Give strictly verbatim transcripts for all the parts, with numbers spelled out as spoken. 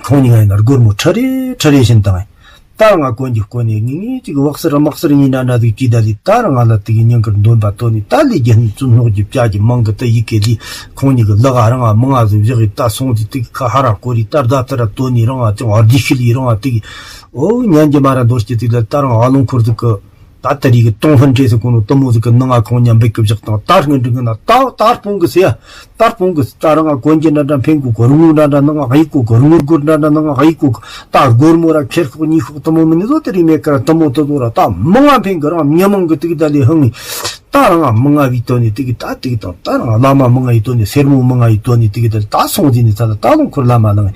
ཁོང་གཉིས་ཀ་ཡིན་ན་སྒོར་མོ་ཁྲི་རེ་ཁྲི་རེ་བྱིན་བཏང་། ད་རང་ང་གོན་རྒྱུ་གོན་ནས་ངེས་ངེས་ཅིག་བག་སིར་མག་སིར་གཉིས་འདྲ་འདྲ་ཟིག་གྱིས་ད་ལི་ད་རང་ང་ལ་དེ་གི་ཉིན་དཀར་འདོན་པ་བཏོན་ནས་ད་ལི་རྒྱུ་སྣུམ་བཙུན་སྣོག་རྒྱུ་བྱ་རྒྱུ་མང་གི་ད་ཡི་གེ་ལི་ཁོང་གཉིས་ཀྱི་ལག་རང་ང་མང་ང་ཟིག་བཞག་གི་ད་སོང་ཟིག་དེ་གི་ཁ་ཧ་ར་བསྐོར་རི་ད་ད་ད་ར་བཏོན་ནས་རང་ང་ཅང་བདེ་ཤི་ལི་རང་ང་དེ་གི་ཨོ་ཉན་རྒྱུ་མ་ར་འདོར་སྐྱེ་ཟིག་ལ་ད་རང་ང་རླུང་འཁོར་ཟིག་གི་ད་ལྟ་རིག་གི་སྟོང་ཧྥན་ཁྲེ་སི་ཁོང་ནོ་དུ་མོ་ཟིག་གི་ནང་ང་ཁོང་ཉམས་པའི་སྐུ་བཞག་དང་ད་སྔོན་འགྲིག་གི་ན་ད་ད་སྤུང་གི་ཟེ་ཡ། ད་སྤུང་གི་ད་རང་ང་གོན་རྒྱུ་འདྲ་འདྲ་འཕེན་གོ་གོ་རུང་འདྲ་འདྲ་ནང་ང་གཡུག་གོ་གོ་རུང་གོ་འདྲ་འདྲ་ནང་ང་གཡུག་གོ་ད་སྒོར་མོ་ར་ཁེར་ཤོག་གཉིས་ཤོག་དུ་མོ་མི་ནི་ཟོ་དེ་རིག་མེད་ཀ་ར་དུ་མོ་དུ་ཟོ་ར་ད་མང་ང་འཕེན་གི་རང་ཉི་མང་གི་དུ་གི་ད་ལི་ཧང་ངི་ད་རང་ང་མང་ང་བི་དོ་ནི་དུ་གི་ད་དུ་གི་དང་ད་རང་ང་བླ་མ་མང་ང་ཡི་དོ་ནི་སེར་མོ་མང་ང་ཡི་དོ་ནི་དུ་གི་ད་ལི་ད་སོང་ཟིན་ནི་ད་ལ་ད་ལོང་འཁོར་བླ་མ་ལང་ངི།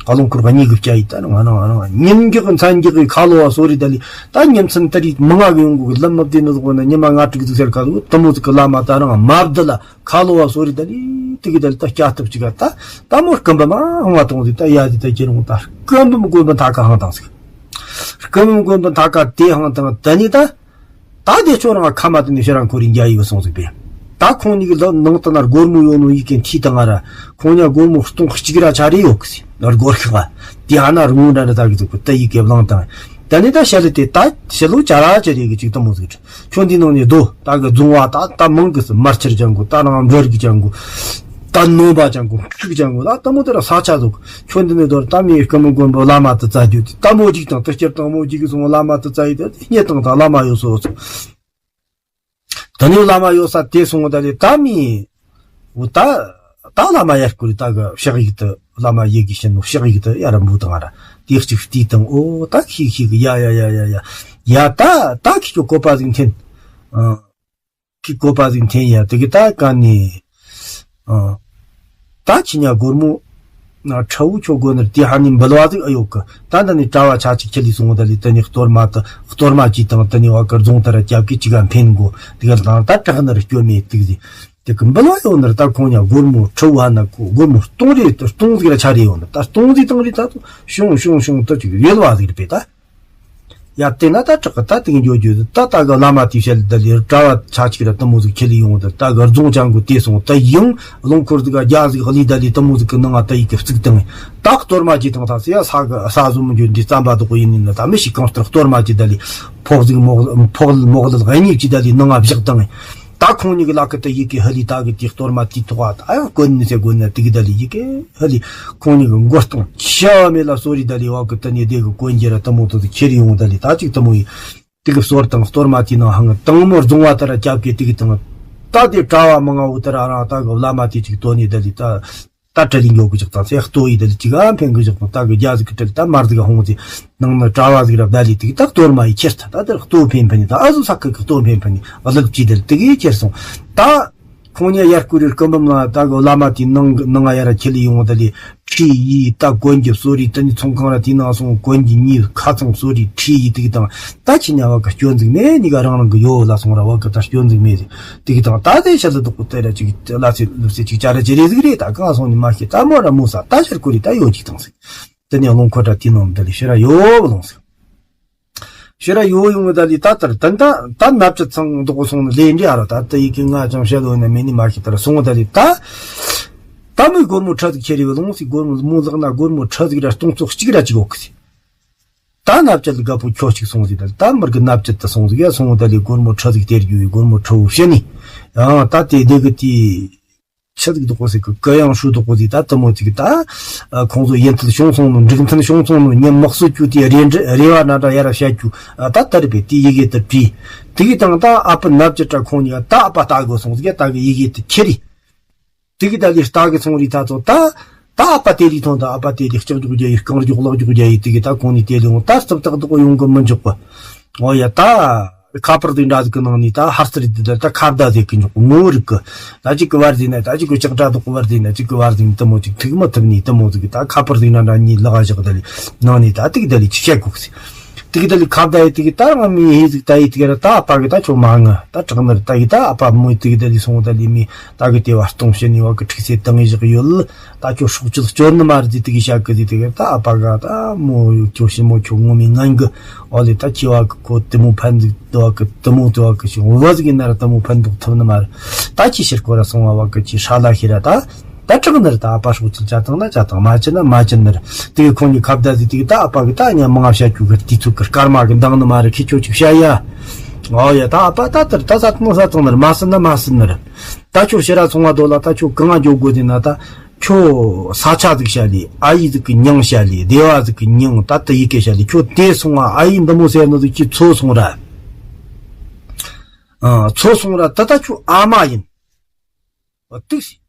ཀ་ལོང་ཁུར་གཉིས་ཀྱི་སྐྱ་ཡི་ད་རང་རང་རང་ཉིན་རྒྱག་མཚན་རྒྱག་གི་ཁ་ལོ་བ་སོ་རི་ད་ལི་ད་ཉིན་མཚན་ད་རི་མི་ང་གི་ཡོང་གི་ལམ་མ་བདེ་ནི་ཟོག་ན་ཉི་མ་ང་དྲུག་ཟིག་ཟེར་ཁ་ཟོ་དུ་མོ་ཟིག་གི་བླ་མ་ད་རང་མ་བདེ་ལ་ཁ་ལོ་བ་སོ་རི་ད་ལི་དུ་གི་ད་ལི་ད་སྐྱ་སྟབས་ཅིག་ག་ད་ད་མོ་སྐུམ་པ་མ་ཧོང་བ་དོང་ཟི་ད་ཡ་ཟི་ད་ཁྱེར་འོང་ད་སྐུམ་པ་མི་དགོན་པ་མཐའ་ཁ་ཧང་དང་ཟིག་སྐུམ་པ་མི་དགོན་པ་མཐའ་ཁ་དེ་ཧང་དང་ད་ནི་ད། ད་དེ་ཁྱོད་རང་ཁ་མ་དེ་ནས་ཕྱི་རང་ཁོ་རིང་རྒྱ་ཡི་བ་སོང་ཟིག་པས། ད་ཁོང་གཉིས་ཀྱི་ལག་ནང་དུ་ན་སྒོར་མོ་ཡོད་ནོ་ཡི་གེ་མཐིལ་དང་ང་ར་ཁོང་ཉ་སྒོར་མོ་སྟོང་གཅིག་ར་ཆ་རེ་ཡོད་གི་ཟིག་ན་སྒོར་ཤག་པ་དེ་ཨ་ན་རུ་ངོ་འདྲ་འདྲ་ད་གི་ཟིག་པ་ད་ཡི་གེ་བླངས་དང་། ད་ནི་ད་ཤ་ལི་དེ་ད་ཤ་ལོ་ཅ་ར་ཅ་རེ་གི་ཅིག་ད་མོ་ཟིག་ཁྱོད་འདི་ནང་ནས་སྡོད་ད་གི་རྫོང་བ་ད་ད་མང་གི་ཟིག་མར་ཆེར་ཅང་གོ་ད་རང་འབྲོར་གི་ཅང་གོ་ད་ནོམ་པ་ཅང་གོ་ཁྲིག་ཅང་གོ་ད་ད་མོ་དེ་ར་ས་ཆ་ཟོག་ཁྱོད་འདི་ནས་དོར་ད་མི་སྐུ་མི་མགོན་པོ་བླ་མ་དུ་བཙལ་རྒྱུ་དེ་ད་མོ་ཅིག་དང་དུ་སྐྱེར་དང་མོ་ཅིག་གི་སོང་བླ་མ་དུ་བཙལ་ཡི་དེ་སྙེ་དང་ད་བླ་མ་ཡོད་སོ་སོ། ད་ནི་བླ་མ་ཡོད་ས་དེ་སོང་ད་ལི་ད་མི་འུ་ད་ད་བླ་མ་ཡར་སྐུ་རི་ད་གི་ཕྱག་ཡིག་དུ་བླ་མ་ཡི་གི་བྱིན་ནོ་ཕྱག་ཡིག་དུ་ཡ་ར་འབུ་དང་ང་ར་དེ་གཅིག་བལྟས་དང་ཨོ་ད་ཤིག་ཤིག་ཡ་ཡ་ཡ་ཡ་ཡ་ཡ་ད་ད་ཁྱི་ཁྱོད་བཀོད་པ་ཟིག་འཐེན། ཨ། ཁྱི་བཀོད་པ་ཟིག་འཐེན་ཡ་དེ་གི་ད་ག་ནི། ཨ། ད་ཁྱི་ཉ་སྒོར་མོ། ཁྲ་བོ་ཁྱོད་སྒོ་ནར་དེ་ཧ་ནི་འབུལ་བ་ཟིག་ཨ་ཡོད་གི་ད་ད་ནི་གྲྭ་བ་ཆ་གཅིག་ཁྱི་ལི་སོང་ད་ལི་ད་ནི་གཏོར་མ་ད་གཏོར་མ་གྱིས་དང་ད་ནི་བ་གི་རྫོང་ད་ར་རྒྱབ་ཀྱི་ཅི་ག་འཕེན་གོ་དེ་ག་དང་ད་བྲག་ནར་སྐྱོ་མེད་དུག་ཟིག་དེ་གི་འབུལ་བ་ཡོད་ནར་ད་ཁོང་ཉ་སྒོར་མོ་ཁྲི་བ་ན་ཁོ་སྒོར་མོ་སྟོང་རེ་སྟོང་ཟིག་ར་ཆ་རེ་ཡོད་ནི་ད་སྟོང་ཟིག་སྟོང་རེ་ད་ཤོང་ཤོང་ཤོང་ད་ཅིག་ཡོད་བ་ཟིག་རེད་པས་ད། ཡ་དེ་ན་ད་དྲག་གི་ད་དེང་འགྱོ་རྒྱུ་ད་ད་གི་བླ་མ་དེ་བཤད་ད་ལི་གྲྭ་བ་ཆ་གཅིག་ར་དུ་མོ་ཟིག་ཁྱེར་ལི་ཡོང་ད་ད་གི་རྫོང་ཅང་གུ་དེ་སོང་ད་ཡང་རླུང་འཁོར་ཟིག་རྒྱ་ཟིག་གླི་ད་ལི་དུ་མོ་ཟིག་གི་ནང་ང་ད་ཡི་གི་བཙུགས་དང་ད་གཏོར་མ་ཅི་དང་ད་སེ་ཡ་ས་གི་ས་བཟོ་མི་འགྱོ་འདི་རྩམ་པ་དོག་ཡིན་ནི་ན་ད་མི་ཞིག་གང་ལྟར་གཏོར་མ་ཅི་ད་ལི་ཕོག་ཟིག་མོག་ཕོག་མོག་ལ་ལ་ངེས་ཅི་ད་ལི་ནང་ང་བཞག་དང་། ད་ཁོང་གཉིས་ཀྱི་ལག་གི་དུ་ཡི་གེ་ཧ་ལི་ད་གི་དེ་གཏོར་མ་དེ་ཐོག་ཨ་ད་ཡང་དཀོན་ནི་ཟེར་དགོན་ན་དེ་གི་ད་ལི་ཡི་གེ་ཧ་ལི་ཁོང་གཉིས་ཀྱི་མགོ་སྟོང་ཆ་མེད་ལ་སོ་རི་ད་ལི་བ་གི་ད་ནི་དེ་གི་དཀོན་རྒྱུ་ར་དུ་མོ་དུ་དུ་ཁྱེར་ཡོང་ད་ལི་ད་ཅིག་དུ་མོ་ཡི་དེ་གི་གསོར་དང་གཏོར་མ་དེ་ནང་ཧང་དང་མོ་རྫོང་བ་ད་ར་རྒྱབ་གི་དེ་གི་དང་ད་དེ་གྲྭ་བ་མང་ང་བོ་ད་ར་རང་ད་གི་བླ་མ་དེ་ཅིག་དོ་ནི་ད་ལི་ད། ད་དྲི་ལི་འགྱོ་གི་ཅག་ཙང་སེ་ལྟོ་ཡི་དེ་ལི་ཅི་ག་འཕེན་གི་ཅག་ད་གི་རྒྱ་ཟིག་གི་དྲི་ད་མར་ཟིག་ག་ཧོང་ཟི་ནང་ན་གྲྭ་བ་ཟིག་ར་བདའ་ལི་དེ་གི་ད་གཏོར་མ་ཡི་ཁྱེར་ད་ད་དེར་ལྟོ་འཕེན་འཕེན་ནི་ད་ཨ་ཟུ་ས་ཁི་གི་ལྟོ་འཕེན་འཕེན་ནི་ཨ་ལག་ཅི་དེ་ལི་དེ་གི་ཁྱེར་སོང་ད། ཁོང་ཉ་ཡར་སྐུ་རིར་སྐུ་འབུམ་ལ་ད་གི་བླ་མ་དེ་ནང་གི་ནང་ང་ཡ་ར་ཁྱེར་ལི་ཡོང་ད་ལི་ཁྲི་ཡི་ད་གོན་གྱི་གསོ་རི་ད་ནི་ཚོང་ཁང་ར་དེ་ནང་སོང་གོན་གྱི་ཉི་ཁ་ཚང་གསོ་རི་ཁྲི་ཡི་དེ་གི་དང་། ད་ཁྱི་ཉ་བ་གི་སྐྱོན་ཟིག་མེད་ནི་ག་རང་རང་གི་ཡོ་ལ་སོང་ར་བ་གི་ད་སྐྱོན་ཟིག་མེད་ཟིག་དེ་གི་དང་ད་དེ་ཤ་ལ་དུག་གུ་དེ་ར་ཅིག་ལ་སེ་ལུ་སེ་ཅིག་ཅ་ར་ཅི་རེ་ཟིག་རེད་ད་གང་སོང་ནི་མ་ཤེས་ད་མོ་ར་མོ་ས་ད་ཤར་ཀུ་རི་ད་ཡོ་ཅིག་དང་ཟིག་དེ་ནས་རླུང་ཁོ་ད་དེ་ནང་ད་ལི་ཤི་ར་ཡོ་བ་ལོང་ཟིག་ཤི་ར་ཡོ་ཡོང་གི་ད་ལི་ད་ལྟར་ད་ད་ད་ནབ་ཅི་ཚང་དུག་གུ་སོང་ནི་ལེ་འདྲེ་ཨ་ར་ད་ད་ཡི་གི་ང་ཅང་ཤ་ལོ་ན་མེ་ནི་མ་ཤེས་ད་ར་སོང་ད་ལི་ད་ད་མོའི་སྒོར་མོ་ཁྲ་ཟིག་ཁྱེར་རེ་བ་ལོང་ཟིག་སྒོར་མོ་མོ་ལག་ན་སྒོར་མོ་ཁྲ་ཟིག་ར་སྟོང་ཚོ་གཅིག་ར་ཅིག་ཡོད་གི་ཟིག་ད་ནབ་ཅི་ལ་དགའ་པོ་ཁྱོ་གཅིག་སོང་ཟིག་ད་ད་མིར་གི་ནབ་ཅི་ད་སོང་ཟིག་ཡ་སོང་ད་ལི་སྒོར་མོ་ཁྲ་ཟིག་སྟེར་རྒྱུ་ཡི་སྒོར་མོ་ཁྲ་བོ་བཤད་ནི་ཡང་ད་དེ་དེ་གི་དེ་ཆི་ཟིག་དུག་གོ་ཟིག་གི་གུ་ཡང་ཧྲུ་དུག་གོ་ཟིག་ད་དུ་མོ་ཅིག་ད་ཁོང་ཚོ་ཡན་ཐུལ་བྱུང་སོང་ནོ་འགྲིག་མཐུན་བྱུང་སོང་ནོ་ཉམ་དམག་སུ་རྒྱུ་དེ་རེ་འདྲ་རེ་བ་ན་འདྲ་ཡ་ར་བཤད་རྒྱུ་ད་ལྟར་བས་དེ་ཡི་གེ་དུ་བྲིས་དེ་གི་དང་ད་ཨ་ཕ་ནབ་ཅི་ཏྲ་ཁོང་གཉིས་ད་ཨ་ཕ་ལྟ་དགོས་སོང་ཟིག་ད་གི་ཡི་གེ་དུ་ཁྱེར་རི། དེ་གི་ད་ལི་རྟ་གི་ཚོང་རི་ད་ཚོ་ད་ད་ཨ་ཕ་དེ་ལི་ཐོང་ད་ཨ་ཕ་དེ་ལི་ལྕགས་རྒྱུག་རྒྱ་ཡི་རྐང་རྒྱུག་ལག་རྒྱུག་རྒྱ་ཡི་དེ་གི་ད་ཁོང་ནི་དེ་ལི་འོང་ད་སྟབས་ཏག་ཏག་ཡོང་གི་མི་འཇུག་གི། འོ་ཡ་ད་ཁ་པར་དེ་འདྲ་ཟིག་གི་ནང་ནི་ད་ཧར་སི་རི་དེ་ད་ད་ཁ་བརྡ་ཟེར་གི་འཇུག་གི་ངོ་བོ་རིག་གི། ད་ཅིག་གི་བར་ཟིན་ན་ད་ཅིག་གི་ལྕགས་དྲ་དོག་གི་བར་ཟིན་ན་ཅིག་གི་བར་ཟིན་དུ་མོ་ཅིག་ཐུག་མི་ཐུབ་ནི་དུ་མོ་ཟིག་གི་ད་ཁ་པར་ཟིན་ན་འདྲ་ཉིད་ལག་བཞག་ད་ལི་ནང་ནི་ད་ཏིག་ད་ལི་ཅིག་བཤད་གོ་གི་ཟིག་དེ་གི་ད་ལི་ཁ་བརྡ་ཡི་དེ་གི་ད་རང་མི་ཧེ་ཟིག་ད་ཡི་དེ་གི་ར་ད་ཨ་ཕ་གི་ད་ཆོ་མ་ངུ་ད་དྲག་ནི་ར་ད་གི་ད་ཨ་ཕ་མོ་ཡི་དེ་གི་ད་ལི་སོང་ད་ལི་མི་ད་གི་དེ་བ་སྟོང་ཤི་ནི་བ་གི་ཁྲིག་སེ་ཏང་ཡི་བཞག་ཡོད་ད་ཁྱོ་སྲོག་ཆུ་སྐྱོར་ནི་མ་རེད་དེ་གི་ཤ་གི་དེ་དེ་གི་ད་ཨ་ཕ་ག་ད་མོ་ཁྱོ་ཤི་མོ་ཁྱོ་ངོ་མི་ངན་གི་ཨོ་ལི་ད་ཁྱི་བ་གི་ཁོ་དེ་མོ་ཕན་ཟིག་དེ་བ་གི་དེ་མོ་དེ་བ་གི་ཤི་འོ་བ་ཟིག་ཡིན་ན་ར་དེ་མོ་ཕན་འདོགས་ཐུབ་ནི་མ་རེད་ད་ཁྱི་ཤི་ར་ཁོ་ར་སོང་བ་བ་གི་ཁྱི་ཧྲ་ལ་ཤི་ར་ད། ད་དྲག་ནི་རེད། ད་ཨ་ཕ་སྲོག་ཆགས་བྱ་བཏང་ན་བྱ་བཏང་། མ་བྱེད་ན་མ་བྱེད་ནི་རེད། དེ་གི་ཁོང་གཉིས་ཁ་བརྡ་ཟིག་དེ་གི་ད་ཨ་ཕ་གི་ད་ཉ་མང་ང་བཤད་རྒྱུ་གི་དུས་ཚོད་གི་སྐར་མ་གི་འདང་ནི་མ་རེད། ཁྱེད་ཆོ་ཅིག་བཤད་ཡ། ཨོ་ཡ། ད་ཨ་ཕ་ད་དེར་ད་ས་ཐོང་ས་ཐོང་ནི་རེད། མ་སྲིད་ན་མ་སྲིད་ནི་རེད། ད་ཁྱོད་ཕྱིར་ར་སོང་བ་དོ་ལ་ད་ཁྱོད་གང་ང་འགྱོ་དགོས་དེ་ན། ད་ཁྱོད་ས་ཆ་ཟིག་བཤད་ལི། ཨ་ཡེ་ཟིག་གི་མྱིང་བཤད་ལི། སྡེ་བ་ཟིག་གི་མྱིང་ད་ད་ཡི་གེ་བཤད་ལི། ཁྱོད་དེ་སོང་ང་ཨ་ཡེ་འདི་མོ་ཟེར་ནོ་ཟིག་ཁྱེད་ཚོ་སོང་ར། ཨ་ཚོ་སོང་ར། ད་ད་ཁྱོད་ཨ་མ་ཡིན། ཨ་ཏིག་སི།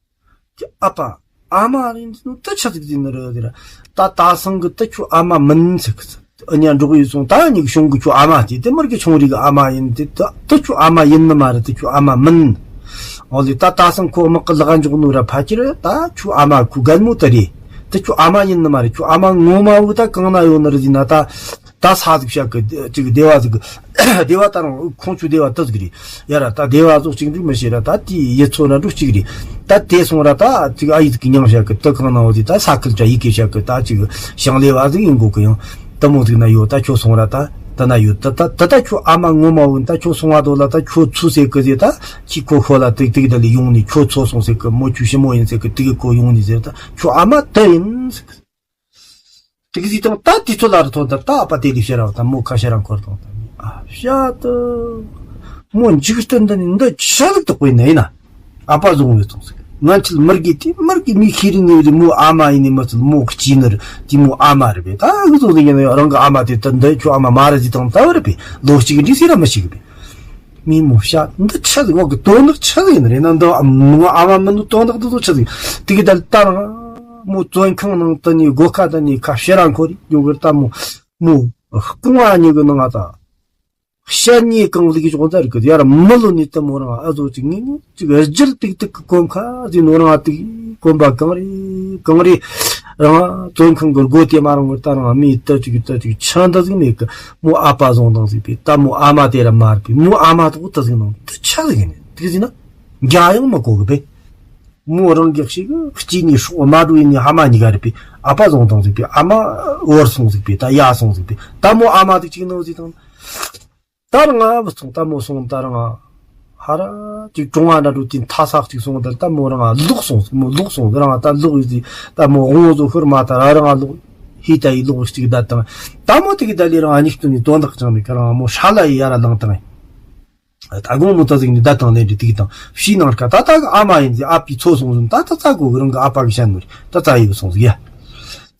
ཁྱེད་ཨ་ཕ་ཨ་མ་རེད་འདི་ནོ་ད་ཆ་ཟིག་དེ་ནི་རེད་དེ་ར། ད་ད་སང་གི་ད་ཁྱོད་ཨ་མ་མིན་ཟེར་གི་ཨ་ཉ་འགྲོགས་ཡོད་སོང་། ད་ཉིག་གཞུང་གི་ཁྱོད་ཨ་མ་དེ་དེ་མར་གི་ཆུང་རིག་གི་ཨ་མ་ཡིན། དེ་ད་ད་ཁྱོད་ཨ་མ་ཡིན་ནི་མ་རེད། དེ་ཁྱོད་ཨ་མ་མིན། འོ་ལེ། ད་ད་སང་ཁོ་དམག་གི་ལག་འཇོག་ནོ་ར་ཕ་ཁྱེར། ད་ཁྱོད་ཨ་མ་ཁོ་རྒན་མོ་དེ་རེད། དེ་ཁྱོད་ཨ་མ་ཡིན་ནི་མ་རེད། ཁྱོད་ཨ་མ་ངོ་མ་བོ་ད་གང་ན་ཡོད་ནི་རེད་ཟེར་ན། ད་ད་ས་ཟིག་བཤད་གི་ཅིག་སྡེ་བ་ཟིག་གི་སྡེ་བ་ད་རང་ཁོང་ཆུ་སྡེ་བ་ད་ཟིག་རེད། ཡ་ར་ད་སྡེ་བ་ཟོག་གཅིག་འདྲུག་མི་ཤེས་ར། ད་དེའི་ཡུལ་ཚོ་ན་འདྲུག་གཅིག་རེད། ད་དེ་སོང་ར་ད་ཅིག་ཨ་ཡེ་ཟིག་གི་མྱིང་བཤད་གི། ད་གང་ན་འོ་དེ་ད་ས་ཁུལ་ཅ་ཡི་གེ་བཤད་གི། ད་ཅིག་ཞིང་ལས་བ་ཟིག་ཡིན་དགོས་གི། ཡང་དེ་མོ་ཟིག་ན་ཡོད། ད་ཁྱོད་སོང་ར་ད་ད་ན་ཡོད། ད་ད་ད་ད་ཁྱོད་ཨ་མ་ངོ་མ་བོ་ད་ཁྱོད་སོང་བ་དོ་ལ་ད་ཁྱོད་ཚུ་ཟེར་གི་ཟེར། ད་ཁྱི་ཁོ་ཁོ་ལ་ཏིག་ཏིག་ད་ལི་ཡོང་ནི། ཁྱོད་ཚོ་སོང་ཟེར་གི། མོ་ཁྱོད་ཞི་མོ་ཡིན་ཟེར་གི། ཏིག་གི་ཁོ་ཡོང་ནི་ཟེར། ད་ཁྱོད་ཨ་མ་དེ་ཡིན་ཟེར་གི། དེ་གི་ཟིག་དང་ད་དུས་ཚོད་ལ་རུ་ཐོག་ད་ད་ཨ་ཕ་དེ་ལས་ཕྱིར་ར་ད་མོ་ཁ་ཕྱིར་ར་འཁོར་དང་ད་ནི་ཨ་ཤ་ད་མོ་འཇིག་རྟེན་འདི་ནི་འདི་ཆ་ལུགས་དག་པའི་ནི་ཡིན་ན། ཨ་ཕ་བཟུང་བའི་ཚོང་ཟིག་ང་ཆེད་མི་དགེ་དེ་མི་དགེ་མི་ཤེས་རིག་ངེས་རེད། མོ་ཨ་མ་ཡིན་ནི་མ་ཚུལ་མོ་གི་ཅི་ནི་རེད། དེ་མོ་ཨ་མ་རེད་པས། ད་གི་ཚོང་ཟིག་ཡིན་ན་ཡང་རང་གི་ཨ་མ་དེ་ད་འདི་ཁྱོད་ཨ་མ་མ་རེད་ཟིག་དང་ད་བ་རེད་པས། ལོ་གཅིག་འདྲི་ཟེར་ར་མི་ཤེས་གི་པས། མི་མོ་ཤ་འདི་ཆི་ཟིག་འོག་གི་དོན་དག་ཆི་ཟིག་ཡིན་རེད་ན། འདི་ཨ་མ་ཨ་མ་མིན་ནི་དོན་དག་འདི་ཚོ་ཆི་ཟིག་དེ་གི་ད་ལྟ་རང་མོ་བཙོན་ཁང་ནང་དུ་ནི་སྒོ་ཁ་དུ་ནི་ཁ་ཕྱིར་ར་འཁོར་རེད། ཡོ་གི་ད་མོ་མོ་རྐང་བ་གཉིས་གི་ནང་ང་ད་ཤ་ཉེ་གང་ལུག་ཅོག་ཙེ་རིག་གི་ཡར་མི་ལོ་ནི་ད་མོ་རང་ཨ་ཟོ་ཅིག་ངེས་ངེས་ཅིག་རྒྱུད་ཏིག་ཏིག་གི་གོམ་ཁ་ཟིན་ནོ་རང་ཨ་ཏིག་གོམ་པ་གང་རེད་གང་རེད། རང་བཙོན་ཁང་གི་སྒོ་དེ་མ་རང་གི་ད་རང་མི་ད་ཅིག་ད་ཅིག་ཆ་འདི་ཟིག་མེད་གི། མོ་ཨ་ཕ་བཟུང་དང་ཟིག་པས། ད་མོ་ཨ་མ་དེ་ར་མ་རེད་པས། མོ་ཨ་མ་ཐོག་ད་ཟིག་ནང་དུ་ཆ་ཟིག་ཡིན་ནི་དེ་ཟིན་ན་རྒྱ་ཡང་མི་གོ་གི་པས། མོ་རང་གི་ཞིག་གི་སྐྱེས་ནི་སྲོག་མ་འགྲོ་ཡིན་ནི་ཨ་མ་གཉིས་ཀ་རེད་པས། ཨ་ཕ་བཟུང་དང་ཟིག་པས། ཨ་མ་བོར་སོང་ཟིག་པས། ད་ཡ་སོང་ཟིག་པས། ད་མོ་ཨ་མ་དེ་ཅིག་ནང་ཟིག་དང་། ད་རང་ང་བུད་སོང་། ད་མོ་སོང་། ད་རང་ང་ཧ་ར་ཅིག་གྲོང་བ་འདྲ་འགྲོ་དུས་མཐའ་ས་ཅིག་སོང་། ད་ད་མོ་རང་ང་ལོག་སོང་། མོ་ལོག་སོང་། རང་ང་ད་ལོག་ཡོད་ཟིག་ད་མོ་དབང་བོ་ཚོ་ཤོར་མ་ད་ར་རང་ང་ལོག་ཧི་ད་ཡི་ལོག་ཅིག་ད་དང་། ད་མོ་དེ་གི་ད་ལི་རང་ང་ཉིག་སྟོན་ནི་དོན་དག་ཅང་མེད་ཁ། རང་ང་མོ་ཧྲ་ལ་ཡི་ཡ་ར་ལང་དང་། ད་དགོང་མོ་ད་ཟིག་ནི་ད་དང་ལེན་འདྲི་དེ་གི་དང་ཕྱི་ནང་ཁ་ད་ད་གི་ཨ་མ་ཡིན་ཟིག་ཨ་ཕའི་ཚོ་སོང་ཟིན། ད་ད་ཙ་གོ་གི་རང་གི་ཨ་ཕ་གི་ཤ་ནོ་རེད། ད་ཙ་ཡི་བུད་སོང་ཟིག་ཡ།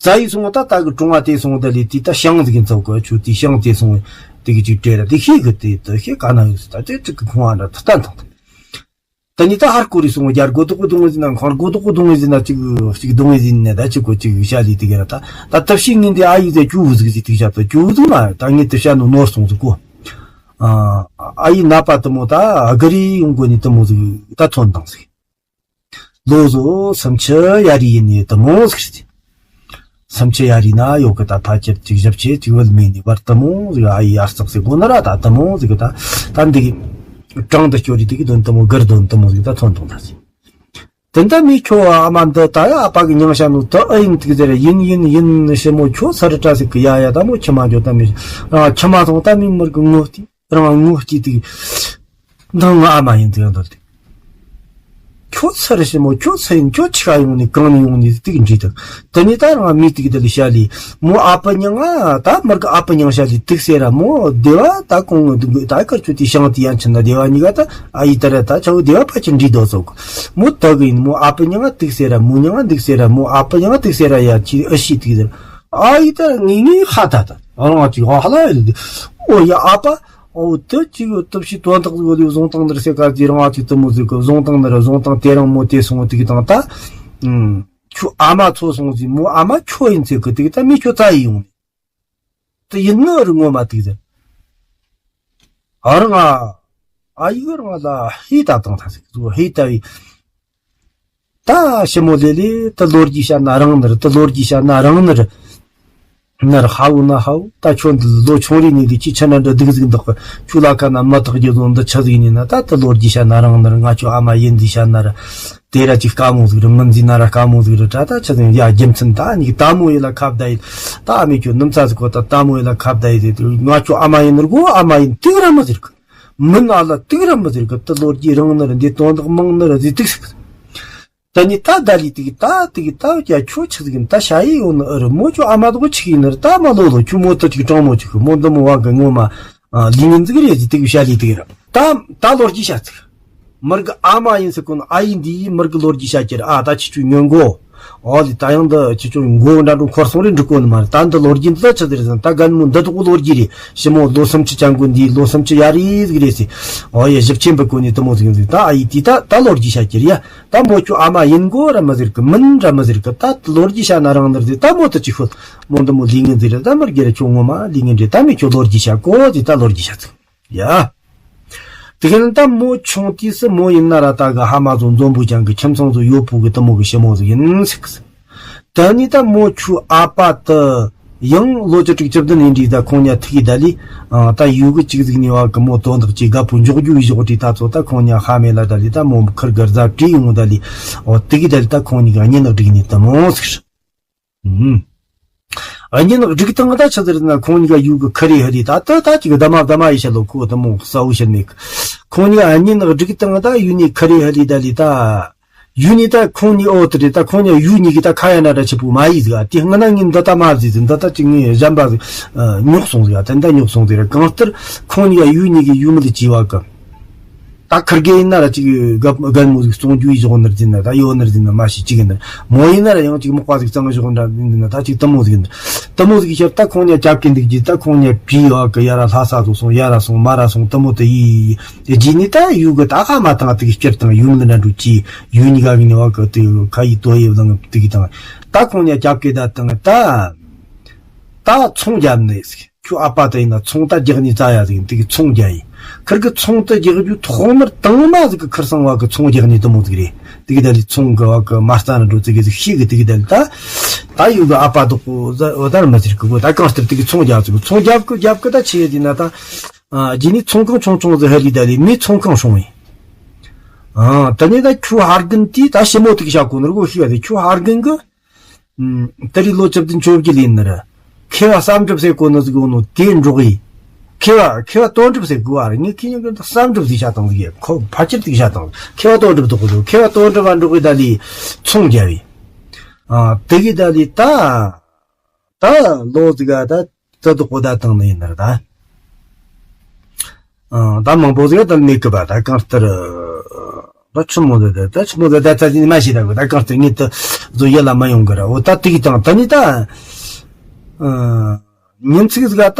རྩ་ཡིག་སོང་བ་ད་ལྟ་གི་གྲོང་བ་དེ་སོང་བ་ད་ལས་དེ་ད་ཤང་ཟིག་གི་འཚོག་གི་ཆུ་དེ་ཤང་དེ་སོང་བ་དེ་གི་ཅིག་བྲེལ་ར་དེ་ཤེས་གི་དེ་ད་ཤེས་ག་ན་ཡོད་ཟེར། ད་དེ་ཅིག་གི་ཁོང་ཨ་འདྲ་ད་ལྟ་འཐང་ད། ད་ནི་ད་ཧར་གོ་རི་སོང་བ་རྒྱ་རྒོ་དོག་གི་གདོང་ཟིན་ན་ཁང་རྒོ་དོག་གི་གདོང་ཟིན་ན་ཅིག་ཅིག་གདོང་ཟིན་ནས་ད་ཅིག་གོ་ཅིག་ཤ་ལི་དེ་གི་ར་ད་ད་ཐབས་ཤེས་ངན་དེ་ཨ་ཡིག་དེ་ཅུ་བུ་ཟིག་ཟིག་དེ་ཤ་ད་ཅུ་བུ་ཟིག་མ་ད་ངས་དེ་ཤ་ནོ་ནོར་སོང་ཟིག་གོ། ཨ་ཡིག་ནད་པ་དེ་མོ་ད་ཨ་ག་རི་ཡོང་གོ་ནི་དེ་མོ་ཟིག་ད་ཐོན་དང་ཟིག་ལོ་ཟོ་སུམ་ཅུ་ཡ་རི་ཡིན་ནི་དེ་མོ་ཟིག་རེད། སུམ་ཅུ་ཡ་རི་ན་ཡོད་གི་ད་ཕལ་ཆེར་ཅིག་ཞབས་ཕྱི་ཅིག་བོད་མི་ནི་བར་དེ་མོ་ཟིག་ཨ་ཡི་ཡར་ཙག་ཟིག་གོ་ན་ར་ད་དེ་མོ་ཟིག་གི་ད་ད་འདི་གི་གྲངས་དུ་སྐྱོ་རི་དེ་གི་དོན་དེ་མོ་གར་དོན་དེ་མོ་ཟིག་ད་ཐོན་དང་ད་ཟིག་དེ་འདྲ་མི་ཁྱོ་ཨ་མ་འདི་ད་ཡ་ཨ་ཕ་གི་མྱང་ཤ་ནོ་ད་ཨ་ཡིན་ཏིག་ཟེར་ཡིན་ཡིན་ཡིན་ཞི་མོ་ཁྱོ་ས་རི་བཀྲ་ཟིག་གི་ཡ་ཡ་ད་མོ་ཁྱི་མ་འཇོ་ད་མི་རང་ཁྱི་མ་སོང་ད་མི་མར་གི་ངོ་སྟེ། རང་ངོ་སྐྱེས་དུས། འདང་ང་ཨ་མ་ཡིན་དུ་ཡང་འདོད་དེ། ཁྱོད་ཚུར་ཞི་མོ་ཁྱོད་ཚུར་ཡིན་ཁྱོད་ཆི་ག་ཡོང་ནི་གང་ནས་ཡོང་ནི་དུག་འདྲི་དང་། དེ་ནས་ད་རང་མི་དུག་དེ་ལ་བཤད་ལི། མོ་ཨ་ཕ་མྱང་ང་ད་མར་གི་ཨ་ཕ་མྱང་བཤད་ལི་དུག་ཟེར་ར་མོ་སྡེ་བ་ད་གོང་ངོ་དུག་ད་ཁར་ཆུ་དེ་ཤང་དེ་ཡང་ཆི་ན་སྡེ་བ་གཉིས་ཀ་ད་ཨ་ཡི་ད་ར་ད་ཆའོ་སྡེ་བ་ཕ་ཆི་འདྲི་དོ་ཚོག་མོ་ད་གི་ཡིན་མོ་ཨ་ཕ་མྱང་ང་དུག་ཟེར་ར་མོ་མྱང་ང་དུག་ཟེར་ར་མོ་ཨ་ཕ་མྱང་ང་དུག་ཟེར་ར་ཡ་ཆི་ཨ་ཤི་དུག་ཟེར། ཨ་ཡི་ད་ངེས་ངེས་ཧ་ད་ད་རང་ཅིག་ཧ་ལ་ཡི་ལི། ཨོ་ཡ་ཨ་ཕ། ཨོ་དེ་ཅིག་ཡོད་སྟབས་ཤིག་དོན་དག་ཟིག་ཡོད་ལི་བཟུང་བཏང་ནི་རེད་ཟེར་ག་ཟིག་རང་ཨ་ཅིག་དེ་མོ་ཟིག་གི་བཟུང་བཏང་ནི་རེད་བཟུང་བཏང་དེ་རང་མོ་དེ་སོང་དེ་གི་དང་ད། ཨུམ། ཁྱོད་ཨ་མ་ཚོ་སོང་ཟིག་མོ་ཨ་མ་ཁྱོད་ཡིན་ཟེར་གི་དེ་གི་ད་མི་ཁྱོད་རྩ་ཡི་ཡོང་ནི། དེ་ཡིན་ནི་རི་ངོ་མ་དེ་ཟེར། ཨ་རང་ཨ། ཨ་ཡི་རང་ལ་ཧི་ད་བཏང་ཐ་ཟིག་ཟིག་ཧི་ད་ཡི། ད་ཞི་མོ་ལེ་ལེ་ད་ལོ་རྒྱུས་བཤད་ན་རང་ནི་རེད་ད་ལོ་རྒྱུས་བཤད་ན་རང་ནི་རེད། ནར་ཧ་བོ་ན་ཧ་བོ་ད་ཁྱོད་འདི་ལོ་ཆུང་རིགས་ནས་འདི་ཅི་ཆ་ན་འདྲ་སྡུག་ཟིག་འདུག་གི་ཁྱོད་ལ་ཁ་ན་མ་ཐག་རྒྱུ་བཟོ་འདི་ཆ་ཟིག་ཡིན་ན་ད་ད་ལོ་རྒྱུས་བཤད་ན་རང་ནར་ང་ཁྱོད་ཨ་མ་ཡིན་འདི་བཤད་ན་ར་དེ་ར་ཅིག་དཀའ་མོ་ཟིག་རེད་མི་འཛིན་ན་ར་དཀའ་མོ་ཟིག་རེད་ད་ད་ཆ་ཟིག་ཡ་རྒྱུ་མཚན་ད་ནི་ད་མོ་ཡི་ལ་ཁ་བརྡ་ཡིན་ད་ཨ་མེ་ཁྱོད་ནུམ་ཚ་ཟིག་གོ་ད་ད་མོ་ཡི་ལ་ཁ་བརྡ་ཡིན་ཟེར་དུས་ང་ཁྱོད་ཨ་མ་ཡིན་ནར་གོ་ཨ་མ་ཡིན་དུག་ར་མི་ཟེར་གི་མིན་ཨ་ལ་དུག་ར་མི་ཟེར་གི་ད་ལོ་རྒྱུས་རང་ནར་འདི་དོན་དག་མང་ནར་ཟིག་དུག་ཟིག་ད་ནི་ད་ད་ལི་དེ་གི་ད་དེ་གི་ད་ཡ་ཁྱོད་ཆི་ཟིག་ཡིན་ད་ཤ་ཡི་ཡོད་ནི་ཨ་རི་མོ་ཁྱོད་ཨ་མ་དོག་ཆི་གི་ཡིན་ནི་རི་ད་མ་ལོ་ལོ་ཁྱོད་མོ་ད་ཅིག་དྲང་མོ་ཅིག་མོ་འདི་མོ་བ་གི་ངོ་མ་ལི་ངན་ཟིག་རེད་ཟི་དེ་གི་ཤ་ལི་དེ་གི་ར་ད་ད་ལོ་རྒྱུས་བཤད་ཚིག་མར་གི་ཨ་མ་ཡིན་ཟེར་གོ་ནི་ཨ་ཡིན་འདི་ཡིས་མར་གི་ལོ་རྒྱུས་བཤད་ཀྱི་ར་ཨ་ད་ཁྱི་ཆུ་ཉོན་གོ་ཨོ་ལི་ད་ཡང་འདི་ཁྱི་ཆུ་མགོ་འདྲ་འགྲོ་འཁོར་སོང་རེད་འགྲིག་གོ་ནི་མ་རེད། ད་འདི་ལོ་རྒྱུས་འདི་ལ་ཆི་ཟེར་ཟིན་ད་རྒན་མོ་འདི་དོག་ལོ་རྒྱུས་རེད། ཞི་མོ་ལོ་སུམ་ཅུ་ཅན་གོ་འདི་ལོ་སུམ་ཅུ་ཡ་རེད་ཟིག་རེད་ཟེར། ཨོ་ཡ་ཞིབ་ཆེན་པོ་གོ་ནི་དུ་མོ་ཟིག་ཡིན་ཟིག་ད་ཨ་ཡིས་དེ་ད་ད་ལོ་རྒྱུས་བཤད་ཀྱི་ར་ཡ། ད་མོ་ཁྱོད་ཨ་མ་ཡིན་གོ་ར་མི་ཟེར་གི་མིན་ར་མི་ཟེར་གི་ད་ལོ་རྒྱུས་བཤད་ན་རང་ནར་ཟེར་ད་མོ་ད་ཅི་ཤོད། མོ་འདི་མོ་ལི་ངན་ཟེར་ར་ད་མར་གི་ར་ཁྱོད་ངོ་མ་ལི་ངན་རེད་ད་མི་ཁྱོད་ལོ་རྒྱུས་བཤད་གོ་ཟེར་ད་ལོ་རྒྱུས་བཤད་ཚིག་ཡ། དེ་ག་ནི་ད་མོ་ཆུང་དུས་སུ་མོ་ཡིན་ན་ར་ད་གི་ཧ་མ་ཟོ་འཛོམས་པོ་ཅན་གི་ཁྱིམ་ཚང་ཟོ་ཡོད་པོ་གི་དུ་མོ་གི་ཞི་མོ་ཟིག་ཡིན་ཟིག་ད་ནི་ད་མོ་ཁྱོད་ཨ་ཕ་དུ་ཡང་ལོ་བཅུ་དྲུག་བཅུ་བདུན་ཡིན་དུས་ད་ཁོང་ཉ་ཐུག་གི་ད་ལི་ད་ཡུ་གི་གཅིག་ཟིག་ནི་བ་གི་མོ་དོན་དག་ཅིག་དགའ་པོ་འཇོག་རྒྱུ་ཡི་ཞོག་དྲི་ད་ཚོ་ད་ཁོང་ཉ་ཧ་མེ་ལ་ད་ལི་ད་མོ་ཁིར་གི་རྫ་བྲིས་ཡོང་ད་ལི་འོ་དེ་གི་ད་ལི་ད་ཁོང་ཉི་ག་གཉེན་ལག་བསྒྲིགས་ནི་དུ་མོ་ཟིག་ར། ཨ་ཉིན་སྒྲིག་སྟངས་ད་ཆི་ཟེར་ན་ཁོང་གཉིས་ཀ་ཡུ་གི་ཁ་རེ་ཧ་ལི་ད་ད་ད་ཅིག་ད་མ་ད་མ་ཡི་ཤ་ལོ་ཁོ་ད་མོ་ས་འུ་ཤ་མེད་གི་ཁོང་གཉིས་ཀ་ཨ་ཉིན་སྒྲིག་སྟངས་ད་ཡུ་ནི་ཁ་རེ་ཧ་ལི་ད་ལི་ད་ཡུ་ནི་ད་ཁོང་གཉིས་ཨོ་ད་རེ་ད་ཁོང་གཉིས་ཡུ་གཉིས་ཀྱི་ད་ཁ་ཡ་ན་ད་ཆི་པུ་མ་ཡི་ཟིག་ཨ་དེ་སྔ་ན་ངིན་ད་ད་མ་ཟི་ཟི་ད་ད་ཅིག་ངི་གཞན་པ་ཟིག་ཉོག་སོང་ཟིག་ཨ་ད་ད་ཉོག་སོང་ཟིག་ར་གང་ལྟར་ཁོང་གཉིས་ཀ་ཡུ་གཉིས་ཀྱི་ཡུ་མི་ལི་ཅི་བ་གི་ད་ཁིར་གེ་ཡིན་ན་ར་ཅིག་རྒན་མོ་ཟིག་བཙོང་རྒྱུ་ཡི་ཞོག་ནར་འཛིན་ན་ད་ཡོ་ནར་འཛིན་ན་མ་ཤི་ཅིག་ཡིན་ནར་མོ་ཡིན་ན་ར་ཡང་ཅིག་མག་པ་ཟིག་གཙང་ཞོག་འདྲ་འཛིན་ན་ད་ཅིག་དུ་མོ་ཟིག་ཡིན་ནར་དུ་མོ་ཟིག་ཤར་ད་ཁོང་ཉ་རྒྱབ་ཀྱི་འདུག་ཅི་ད་ཁོང་ཉ་བྲིས་ཡོ་གི་ཡ་ར་ལྷ་ས་ཟོ་སོང་ཡ་ར་སོང་མ་ར་སོང་དུ་མོ་དུ་ཡི་ཡི་ཡི་ནི་ད་ཡུ་གི་ད་ཧ་མ་དང་དུ་གི་སྐྱུར་དང་ཡུ་མི་ལ་འགྲོ་ཅི་ཡུ་ནི་ག་གི་ནི་བ་གི་དུ་ཁ་ཡི་དོ་ཡི་བླང་དུ་གི་དང་ད་ཁོང་ཉ་རྒྱབ་ཀྱི་ད་དང་ད་ད་ཚོང་རྒྱབ་ནི་ཟིག་ཁྱོད་ཨ་ཕ་དེ་ཡིན་ན་ཚོང་ད་རྒྱག་ནི་རྩ་ཡ་ཟིག་ཡིན་དེ་གི་ཚོང་རྒྱག་ཡིན། ཁིར་གི་ཚོང་དུ་རྒྱག་རྒྱུ་ཐོག་མར་དང་མ་ཟིག་གི་ཁིར་སང་བ་གི་ཚོང་རྒྱག་ནི་དུ་མོ་ཟིག་རེད། དེ་གི་ད་ལི་ཚོང་གི་བ་གི་མ་རྩ་ན་འགྲོ་ཙི་གི་ཟིག་ཤེས་གི་དེ་གི་ད་ལི་ད་ད་ཡུ་གི་ཨ་ཕ་དོག་པོ་ཟ་འོ་ད་མ་ཟིག་གི་གོ་ད་གང་ལྟར་དེ་གི་ཚོང་རྒྱག་ཟིག་ཚོང་རྒྱབ་གི་རྒྱབ་གི་ད་ཆེ་ཡ་དེ་ན་ད་རྗེས་ནི་ཚོང་ཁང་ཆུང་ཆུང་ཟིག་ཧ་ལི་ད་ལི་མི་ཚོང་ཁང་སྲུང་ཡིན། ཨ་ད་ནི་ད་ཁྱོད་ཧར་གིན་དེ་ད་ཞི་མོ་དེ་གི་བྱ་གོ་ནོར་གོ་ཤེས་ཡ་དེ་ཁྱོད་ཧར་གིན་གི་ད་རེས་ལོ་བཅུ་བདུན་བཅོ་བརྒྱད་ཡིན་ནི་ར། མཁས་པ་བསམ་གྲུབ་ཟེར་གོ་ནི་ཟིག་ཡོད་ནོ་དེ་འགྲོགས་ཡིན། མཁས་པ་མཁས་པ་དོན་གྲུབ་ཟེར་དགོས་བ་རེད། ངས་ཁྱེད་ཉིད་ཀྱི་བསམ་གྲུབ་ཟིག་བྱ་དང་ཟིག་ཡ་ཁོ་ཕལ་ཆེར་ཟིག་བྱ་དང་མཁས་པ་དོན་གྲུབ་དོག་གོ་ཟིག་མཁས་པ་དོན་གྲུབ་བ་འགྲོགས་ཡི་ད་ལི་ཚོང་རྒྱབ་ཡིན། ཨ་དེ་གི་ད་ལི་ད་ད་ལོ་ཟིག་ག་ད་ད་དོག་གོ་ད་དང་ནི་ཡིན་ནི་ར་ད། ཨ་ད་མང་པོ་ཟིག་ད་མེད་གི་པ་ད་གང་ལྟར་ད་ཆི་མོ་ཟེར་ད་ད་ཆི་མོ་ཟེར་ད་ད་ནི་མ་ཤེས་ད་གོ་ད་གང་ལྟར་ངེད་ད་བཟོ་ཡ་ལ་མ་ཡོང་གི་ར་འོ་ད་དེ་གི་དང་ད་ནི་ད་ཨ་ཉིན་ཚིག་ཟིག་ད་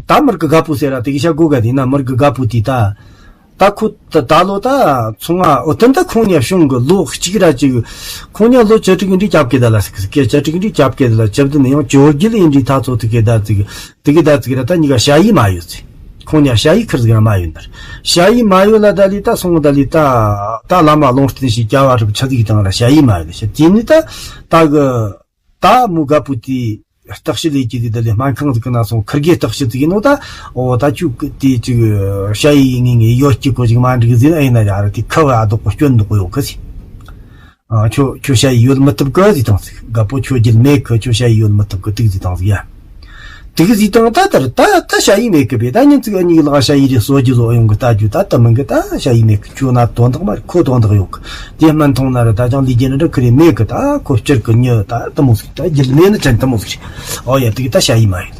ད་མར་གི་དགའ་པོ་ཟེར་ར་དེ་གི་ཤ་གོ་ག་དེ་ན་མར་གི་དགའ་པོ་དེ་ད་ད་ཁོ་ད་ད་ལོ་ད་ཚོང་ང་འོ་ད་ད་ཁོང་ཉ་བྱུང་གི་ལོ་གཅིག་ར་གཅིག་ཁོང་ཉ་ལོ་བཅུ་དྲུག་འདྲི་རྒྱབ་གི་ད་ལ་ཟིག་གི་བཅུ་དྲུག་འདྲི་རྒྱབ་གི་ད་ལ་བཅུ་བདུན་ཡང་བཅོ་བརྒྱད་ཡིན་འདྲི་ད་ཚོ་དེ་གི་ད་ཟིག་དེ་གི་ད་ཙིག་ར་ད་ཉི་ག་ཞ་ཡི་མ་ཡོད་ཙི། ཁོང་ཉ་ཞ་ཡི་ཁིར་ཟིག་ར་མ་ཡོད་ནར། ཞ་ཡི་མ་ཡོད་ལ་ད་ལི་ད་སོང་ད་ལི་ད་ད་བླ་མ་ལུང་བསྟན་ཞིག་བྱ་བ་རུ་ཆ་ཟིག་དང་ལ་ཞ་ཡི་མ་ཡོད་ལ་ཞ་དེ་ནི་ད་ད་གི་ད་མུ་ག་པུ་ཏི་བརྟག་ཞིབ་ལས་ཀྱི་དེ་ད་ལི་སྨན་ཁང་ཟིག་གི་ན་སོང་ཁིར་གེ་བརྟག་ཞིབ་ཟིག་ཡིན་ནོ་ད་འོ་ད་ཅུ་གི་དེ་ཅིག་ཞ་ཡི་ངེ་ངེ་ཡོད་ཀྱི་གོ་ཅིག་མ་འགྲིག་ཟིན་ཨེ་ན་ཡ་ར་དེ་ཁ་བ་ཨ་དོག་གོ་སྐྱོན་འདུག་གོ་ཡོད་གི་ཟིག་ཨ་ཁྱོད་ཁྱོད་ཞ་ཡི་ཡོད་མི་ཐུབ་གི་ཟིག་དང་ཟིག་དགའ་པོ་ཁྱོད་རྒྱལ་མེད་གི་ཁྱོད་ཞ་ཡི་ཡོད་མི་ཐུབ་གི་ཏིག་ཟིག་དང་ཟིག་ཡ། ཏིག་ཟིག་དང་ད་ལྟར་ད་ད་ཞ་ཡི་མེད་གི་བས་ད་ཉིན་ཚིག་ཨ་ཉིག་ལག་ཞ་ཡི་རེ་གསོ་རྒྱུ་ལོ་ཡོང་གི་ལྟ་རྒྱུ་ད་ད་མིན་གི་ད་ཞ་ཡི་མེད་གི་ཁྱོད་ན་དོན་དག་མ་རེད་ཁོ་དོན་དག་ཡོད་གི་དེ་སྨན་འཐུང་ན་རེད་ད་ཅང་ལི་རྒྱན་འདྲ་ཁི་རེ་མེད་གི་ད་ཁོ་སྤྱིར་གི་ཉི་ད་དུ་མོ་ཟིག་ད་རྒྱལ་མེད་ནི་ཅན་དུ་མོ་ཟིག་རེད། ཨོ་ཡ་ཏིག་ད་ཞ་ཡི་མ་ཡོད།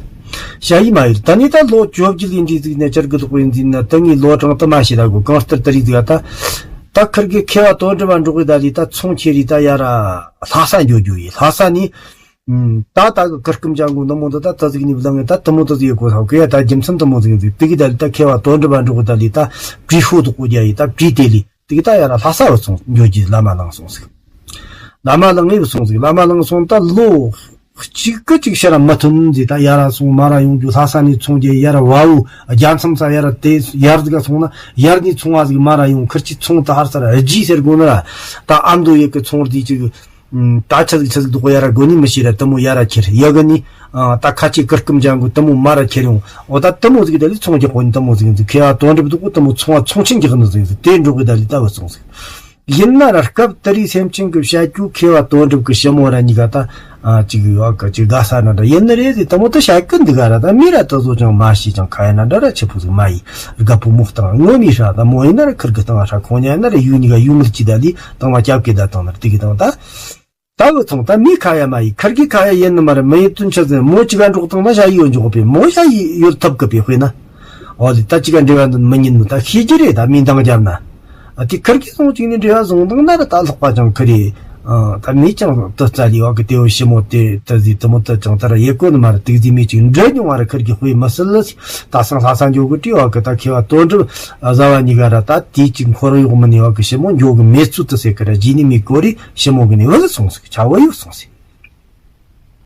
ཞ་ཡི་མ་ཡོད་ད་ནི་ད་ལོ་བཅོ་བརྒྱད་ཡིན་འདྲི་ཟིག་ནས་ཅར་གི་དོག་ཡིན་ཟིན་ན་ད་ངའི་ལོ་གྲངས་ད་མ་ཤེས་ད་གོ་གང་ལྟར་ད་རིག་ཟིག་ད། ད་ཁིར་གི་མཁས་པ་དོན་གྲུབ་བ་འགྲོགས་གི་ད་ལི་ད་ཚོང་ཁྱེར་རི་ད་ཡ་ར་ལྷ་ས་འགྱོ་རྒྱུ་ཡི་ལྷ་ས་ནི། ད་ད་གི་གུར་ཀུམ་ཅང་གུ་འདི་མོ་འདི་ད་ད་ཟིག་ནི་བླང་ངེ་ད་དུ་མོ་ད་ཟིག་ཡོད་གོ་ས་གི་ཡ་ད་རྒྱུ་མཚན་དུ་མོ་ཟིག་ཟིག་དེ་གི་ད་ལི་ད་མཁས་པ་དོན་གྲུབ་བ་འགྲོགས་གི་ད་ལི་ད་བྲིས་ཤོ་དུ་གོ་རྒྱ་ཡི་ད་བྲིས་དེ་ལི་དེ་གི་ད་ཡ་ར་ལྷ་ས་བུད་སོང་འགྱོ་རྒྱུ་བླ་མ་བླངས་སོང་ཟིག་བླ་མ་བླངས་ངེ་བུད་སོང་ཟིག་བླ་མ་བླངས་སོང་ད་ལོ། གཅིག་གི་གཅིག་ཕྱིར་མི་ཐོན་ཟེར་ད་ཡར་སོང་མར་ཡོང་རྒྱུ་ལྷ་ས་ནས་ཚོང་རྒྱག་ཡར་བ་བོ་རྒྱ་མཚམས་ས་ཡར་དེ་ཡར་ཟིག་སོང་ན་ཡར་ནས་ཚོང་བ་ཟིག་མར་ཡོང་ཁིར་གྱི་ཚོང་ད་ཧར་སར་རྒྱས་ཟེར་དགོས་ན་ར་ད་ཨ་མདོ་ཡུལ་གི་ཚོང་འདི་གཅིག་ད་ཆ་ཟིག་ཆ་ཟིག་འདུག་ཡར་དགོས་ནི་མི་ཤེས་ར་དུ་མོ་ཡར་ཁྱེར་ཡ་གི་ནི་ད་ཁ་ཆེ་གུར་ཀུམ་ཅང་གི་དུ་མོ་མར་ཁྱེར་ཡོང་འོ་ད་དུ་མོ་ཟིག་ད་ལི་ཚོང་རྒྱག་དགོས་ནི་དུ་མོ་ཟིག་ཡིན་ཟིག་མཁས་པ་དོན་གྲུབ་འདུག་གོ་དུ་མོ་ཚོང་བ་ཚོང་ཆེན་རྒྱག་ནི་ཟིག་ཡིན་ཟིག་དེ་འགྲོ་གི་ད་ལི་ད་བུད་སོང་ཟིག་ཡིན་ན་ར་སྐབས་དེ་རིང་སེམས་ཅན་གྱི་བཤད་རྒྱུ་མཁས་པ་དོན་གྲུབ་ཀྱི་ཞི་མོ་ར་གཉིས་ཀ་ད་ཨ་ཅིག་ཡོད་གི་ཅིག་དགའ་ས་ན་འདྲ་ཡིན་ནི་རེད་ཟེར། དེ་མོ་ད་བཤད་གི་འདུག་ག་ར། ད་མི་ར་དེ་ཚོ་ཅང་མ་ཤེས་ཅང་ཁ་ཡ་ན་འདྲ་ར་ཆི་ཕུ་ཟིག་མ་ཡིན། རྒད་པོ་མོ་སྟངས་ངོ་མི་ཧྲ་ད་མོ་ཡིན་ན་ར་ཁིར་གི་སྟངས་ཧྲ་ཁོང་ཉ་ཡིན་ན་ར་ཡུལ་གཉིས་ཀ་ཡུལ་མི་གཅིག་ད་ལི་སྟངས་མ་སྐྱབས་ཀྱི་ད་སྟངས་ན་ར་དེ་གི་སྟངས་ད། ད་འུ་ཚང་ད་མི་ཁ་ཡ་མ་ཡིན། ཁིར་གི་ཁ་ཡ་ཡིན་ནི་མ་རེད། མི་ཡི་དོན་ཆ་ཟིན་མོ་གཅིག་ག་འགྲོགས་བཏང་ན་ཞ་ཡི་ཡོད་འཇོག་པས་མོ་ཞ་ཡི་ཡོད་ཐབས་གི་པས་དཔེར་ན། འོ་ལི་ད་གཅིག་ག་འབྲེལ་བ་འདི་མི་ཉན་ནི་ད་ཤེས་ཀྱི་རེད། ད་མི་འདང་རྒྱབ་ན། ཨ་དེ་ཁིར་གི་སོང་གཅིག་ནས་འབྲེལ་བ་བཟུང་བཏང་ན་ར་ད་ལྷག་པ་ཅང་ཁི་རེད། ཨ་ད་མི་ཅང་དུ་རྩ་ལི་བ་གི་དེ་བོ་ཞི་མོ་དེ་ད་ཟི་དུ་མོ་ད་ཅང་ད་ར་ཡེ་གོ་ནི་མ་རེད། དེ་ཟི་མི་གཅིག་འདྲ་མྱོང་བ་ར་ཁིར་གི་དཔེ་མི་སྲིད་ལ་ད་སང་ལྷ་ས་འཇོག་གི་བྲིས་བ་གི་ད་མཁས་པ་དོན་གྲུབ་ཨ་བཟའ་བ་གཉིས་ཀ་ར་ད་དེ་གཅིག་འཁོར་གཡོག་མི་ནི་བ་གི་ཞི་མོ་འཇོག་གི་མེད་ཚུལ་དུ་ཟེར་གི་ར་རྗེས་ནི་མི་གོ་རེ་ཞི་མོ་གི་ནི་བུ་ལ་སོང་ཟིག་ཆ་བོ་ཡོད་སོང་ཟིག